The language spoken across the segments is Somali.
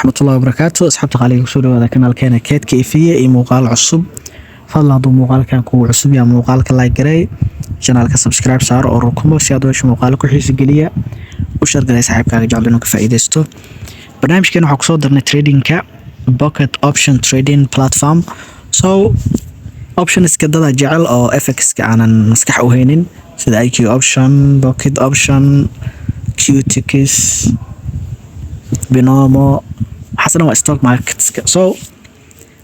Waraxmatullahi wabarakaatu. Asxaabta qaaliga, kusoo dhawaada kanaalkeena Keedka Ifiye iyo muuqaal cusub. Fadlan, hadduu muuqaalkan kugu cusub yahay, muuqaalka like garey, channelka subscribe saaro oo rukumo si aad u hesho muuqaalo ku xiisi geliya. U share galay saaxiibkaaga jecel inuu ka faa'iidaysto. Barnaamijkeena waxaa kusoo darnay tradingka Pocket Option trading platform. So optionska dada jecel oo FX-ka aanan maskax u haynin, sida IQ Option, Pocket Option, Quotex, Binomo, waxaas dhan waa stock marketska. So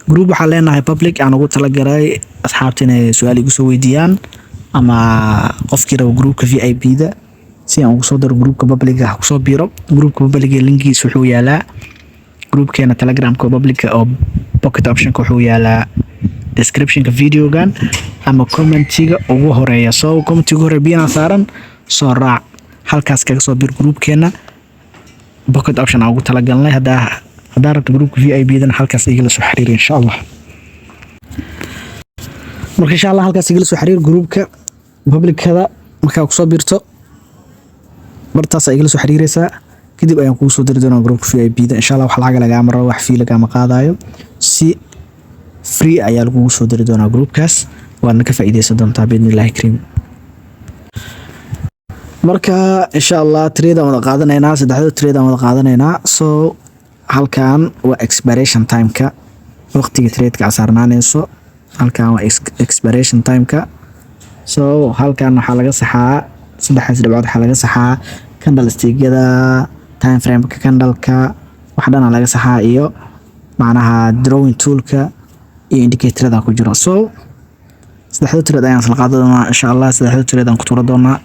group waxaan leenahay public aan ugu talagalay asxaabta inay su-aal igu soo weydiiyaan, ama qofkii rabo groupka VIP da si aan ugu soo daro groupka publica ha kusoo biiro. Groupka publica linkigiisa wuxuu yaalaa groupkeena Telegramka publica oo Pocket Optionka, wuxuu yaalaa descriptionka videogan ama commentiga ugu horeeya. So commentiga ugu horeeya biyana saaran, soo raac, halkaas kaga soo bir groupkeena Pocket Option aan ugu talagalnay. Haddaa rabto groupka VIP dana, halkaas igala soo xiriir, insha Allah. Marka insha Allah halkaas igala soo xiriir groupka publicada. Markaa kusoo biirto, bartaas igala soo xiriireysaa, kadib ayaan kugu soo diri doonaa groupka VIP da, insha Allah. Wax lacag lagaama rabo, wax fee lagaama qaadayo, si free ayaa lagugu soo diri doonaa groupkaas, waadna ka faa'iideysan doontaa biidni Illaahi kariim. Marka insha Allah trade aan wada qaadanaynaa, saddexda trade aan wada qaadanaynaa. So halkan waa expiration timeka, waqtiga tradeka aad saarnaanayso. Halkan waa expiration timeka. So halkan waxaa laga saxaa saddexdaas dhibcood, waxaa laga saxaa candlestickyada, time frameka candleka, wax dhanaa laga saxaa, iyo macnaha drawing toolka iyo indicatorada ku jiro. So saddexda trade ayaan isla qaadan doonaa, insha Allah. Saddexda trade aan ku tuura doonaa.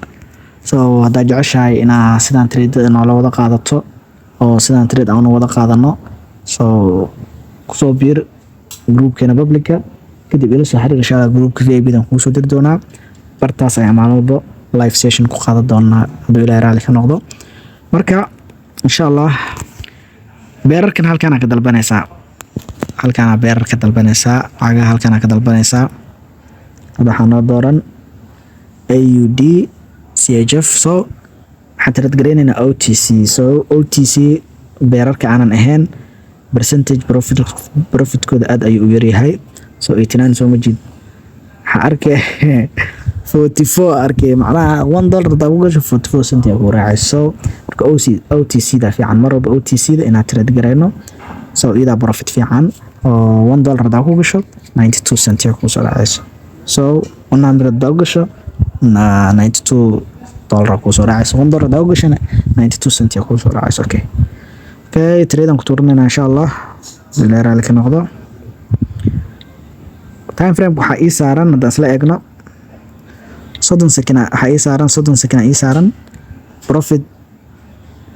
So haddaad jeceshahay inaa sidaan trade noola wada qaadato oo sidaan trade aan wada qaadano, so kusoo biir groupkeena publica, kadib ila soo xiriir, insha Allah. Groupka VIP dan kugu soo diri doonaa. Bartaas ayaan maalin walbo live session ku qaadan doonaa, hadduu Ilaahay raali ka noqdo. Marka insha Allah pairarkan halkaana ka dalbanaysaa, halkaana pairar ka dalbanaysaa, lacagaha halkaana ka dalbanaysaa. Hadda waxaa noo dooran AUD CHF. So waxaan trade gareynaynaa OTC. So OTC pairarka aanan ahayn, percentage profitkooda aad ayuu u yaryahay. So 89 soo ma jid, waxaa arkay 44, arkay macnaha $1 hadaa ku gasho, 44 cent aa ku raacay. So marka OC OTC da fiican mar walba, OTC da inaad trade gareyno. So iyadaa profit fiican oo $1 hadaa ku gasho, 92 cent aa kusoo dhacayso. So 100 hadaa ku gasho, $92 kusoo dhacayso. $1 hadaa ku gashana, 92 cent aa kusoo dhacayso. Okay, trade aan ku tuuranayna, insha Allah, ilaa raali ka noqdo. Time frame waxaa ii saaran, haddaan isla eegno, 30 second waxaa ii saaran, 30 second ii saaran.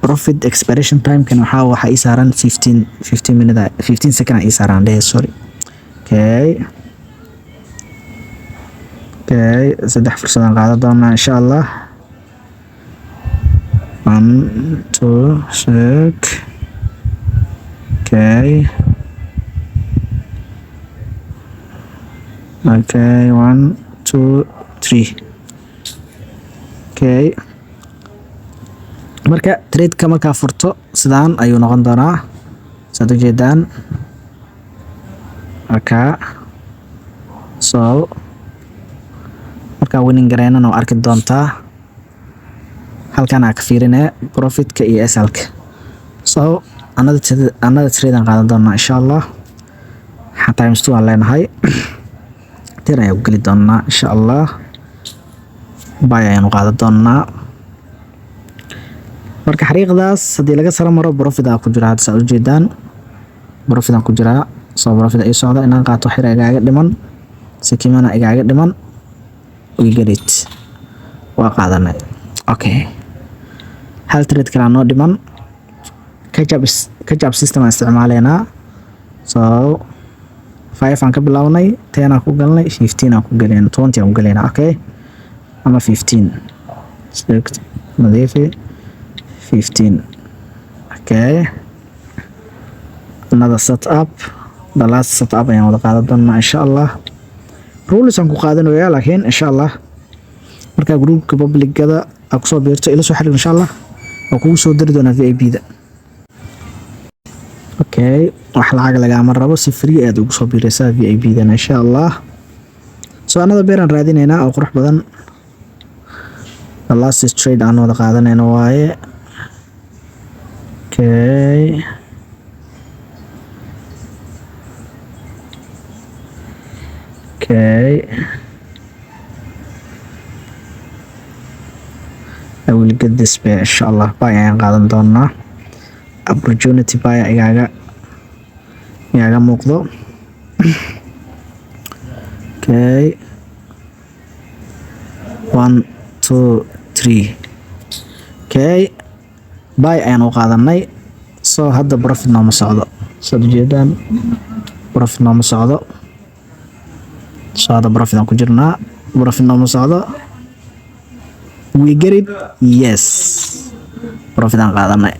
Profit expiration timekan waxaa ii saaran 15 minute, 15 second ii saaran dhehe, sorry. Okay, saddex fursadaan qaadan doonaa, insha Allah. One, two, six. Okay, one, two, three. Okay, marka tradeka markaa furto, sidaan ayuu noqon doonaa, saad ujeedaan. Marka so markaa winning gareynana waa arki doontaa. Halkan aa ka fiirinaya profitka iyo SLka. So another trade aan qaadan doonaa, insha Allah. Waxaan times two aan leenahay, 10 ayaan ku geli doonaa, insha Allah. Buy ayaanu qaadan doonaa. Marka xariiqdaas haddii laga saro maro, profit aa ku jira. Hadda saa ujeedaan, profit aan ku jiraa. So profit ii socda, inaan qaato xira igaaga dhiman, sikimana igaaga dhiman. We get it, waa qaadanay. Okay, hal trade kalaa noo dhiman. Catch up system aan isticmaaleynaa. So 5 aan ka bilownay, 10 aan ku galnay, 15 aan ku galayna, 20 aan ku galaynaa. Okay, ama 15 nadiifi, 15. Okay, another set up, the last set up ayaan wada qaadan doonaa, insha Allah. Rules aan ku qaadanayaa, laakiin insha Allah markaa groupka publicada aa kusoo biirto, ila soo xiriir, insha Allah, waa kugu soo diri doonaa VIP da. Okay. Okay, wax lacag lagaama rabo, si free aad ugu soo biiraysaa VIP dan, insha Allah. So another pair aan raadineynaa oo qurux badan. The last trade aan wada qaadanayno waaye. Okay, I will get this pair, insha Allah. Buy ayaan qaadan doonaa. Opportunity buy igaaga muuqdo. Okay, one, two, three. Okay, buy ayaan u qaadanay. So hadda profit nooma socdo, saad ujeedaan, profit nooma socdo. So hadda profit aan ku jirnaa, profit nooma socdo. We get it. Yes, profit aan qaadanay.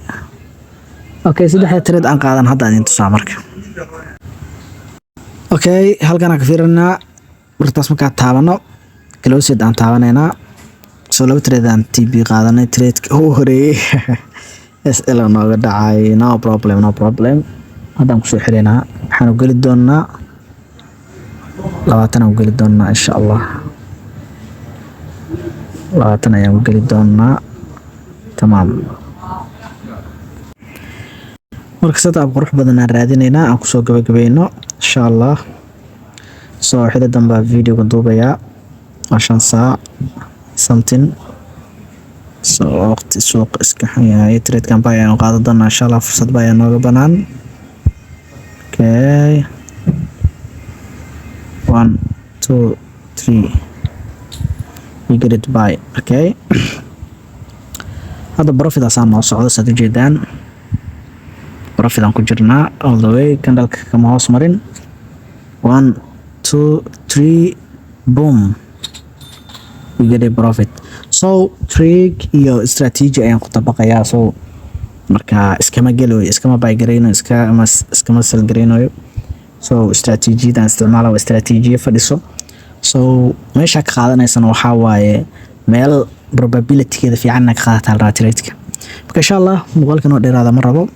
Okay, saddexda trade aan qaadan hadda idin tusaa marka. Okay, halkan aan ka fiirinaa. Martaas markaa taabano, closed aan taabanaynaa. So laba trade aan TP qaadanay. Trade ugu horeeyey SL nooga dhacay. No problem, no problem. Haddaan kusoo xirinaa. Waxaan u geli doonaa 20 aan u geli doonaa, insha Allah. 20 ayaan u geli doonaa. Tamaam. Marka setup qurux badan aan raadineynaa aan kusoo gabagabayno, insha Allah. So xili danbaa videoga duubayaa, waa 5 saac something. So waqti suuqa iska xun yahay. Tradekan buy ayaan qaadan doonaa, insha Allah. Fursad buy ayaa nooga banaan. Okay, one, two, three, we get it, buy. Okay, hadda profit asaan noo socdo, saad ujeedaan. Profit aan ku jirnaa all the way. Candleka kama hoos marin. One, two, three, boom, we get a profit. So trick iyo strategy ayaan ku dabaqayaa. So marka iskama gelayo, iskama buy garaynayo, iskama sell garaynayo. So strategiyadaan isticmaala waa strategiya fadhiso. So meesha ka qaadanaysana waxaa waaye meel probabilitygeeda fiicanna ka qaadataa la rabaa trade-ka. Marka insha Allah muuqaalkan oo dheeraada ma rabo.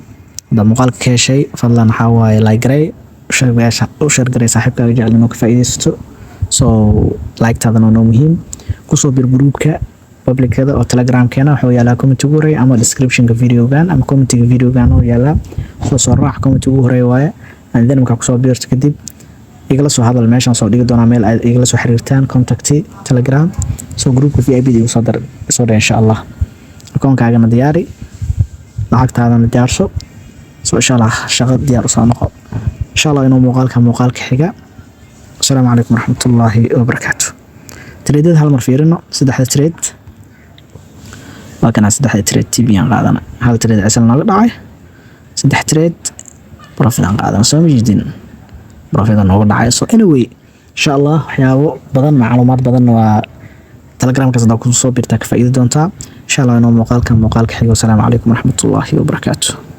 Haddaa muuqaalka ka heshay, fadlan waxaa waaye like garay, u share garay saaxiibkaaga jecel inuu ka faa'iidaysto. So like-taadana waa noo muhiim. Kusoo bir groupka publicada oo Telegramkeena. Wuxuu yaalaa comment ugu horeeya ama descriptionka videogan ama commentiga videogan oo yaalaa. Soo raac, comment ugu horeeya waaye. And then markaa kusoo biirto kadib, igala soo hadal. Meeshaan soo dhigi doonaa meel aad igala soo xiriirtaan, contact Telegram. So groupka VIP da igu soo dar, soo dhe, insha Allah. Akoonkaagana diyaari, lacagtaadana diyaarso. So insha Allah shaqo diyaar usoo noqo, insha Allah. Inuu muuqaalka xiga. Asalaamu calaykum waraxmatullaahi wabarakaatu. Tradeada hal mar fiirino, saddexda trade waa kana. Saddexda trade TP aan qaadana. Hal trade SL nooga dhacay, saddex trade profit aan qaadana. Soo ma jeedin? Profit aan nooga dhacay. So anyway, insha Allah waxyaabo badan, macluumaad badan waa Telegramkaas. Haddaa kusoo birtaa, ka faa'iidi doontaa, insha Allah. Inuu muuqaalka xigo. Asalaamu calaykum waraxmatullaahi wabarakaatu.